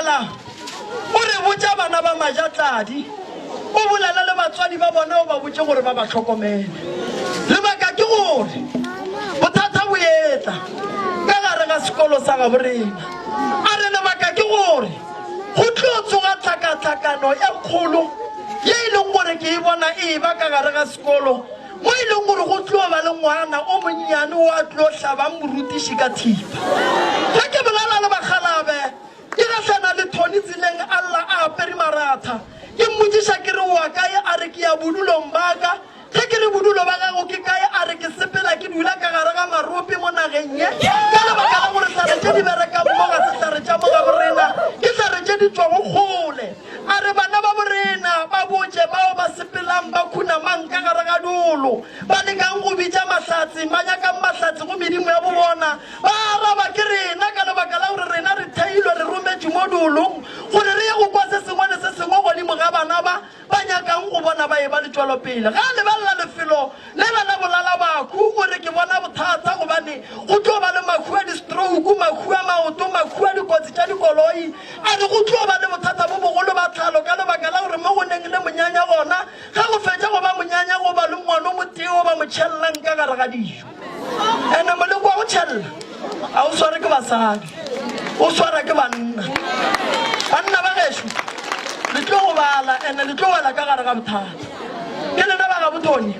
bolela o re botša bana ba Majatladi, o bolele le batswadi ba bona o ba botše gore ba ba hlokomele. Lebaka ke gore bothata bo etla ka gare ga sekolo sa gabo rena. A re lebaka ke gore go tlo tsoga tlhakatlhakano e kgolo ye e leng gore ke e bona e eba ka gare ga sekolo mo e leng gore go tlo ba le ngwana o monnyane o a tlo hlabang morutiši ka thipa. Ge ke bolela le bakgalabe, ke gahlana le Tony tseleng a lla a apere maratha. Ke mmotšiša ke re o wa kae, a re ke ya bodulong ba ka. Ge ke re bodulo ba gago ke kae, a re ke sepela ke dula ka gare ga marope mo nageng ye ka lebaka la gore hlare tše di berekang mo ga se hlare tša mo gabo rena, ke hlare tše di tšwago kgole. A re bana ba borena ba botše bao ba sepelang ba khunamang ka gare ga dolo, ba lekang go bitša mahlatse, ba nyakang mahlatse go medimo ya bobona, ba araba, Ke rena, ka lebaka la gore rena re theilwe, re rometšwe mo dolong gore re ye go kwa se sengwe le se sengwe godimo ga bana ba ba nyakang go bona ba eba le tšwelopele. Ge a lebelela lefelo lela la bolalabahu, o re, Ke bona bothata gobane go tlo ba le mahu a di-stroke, mahu a maoto, mahu a dikotsi tša dikoloi. A re go tlo ba le bothata bo bogolo ba tlhalo ka lebaka la gore mo go neng le monyanya gona, ge go fetša go ba monyanya go ba le ngwana o motee o ba mo tšhellang ka gare ga dijo. Ene moleko wa go tšhella a o sware ke basadi, o swara ke banna. Banna ba gešo, le tlo go bala ene le tlo wela ka gare ga bothata. Ke lena ba ga Botoni.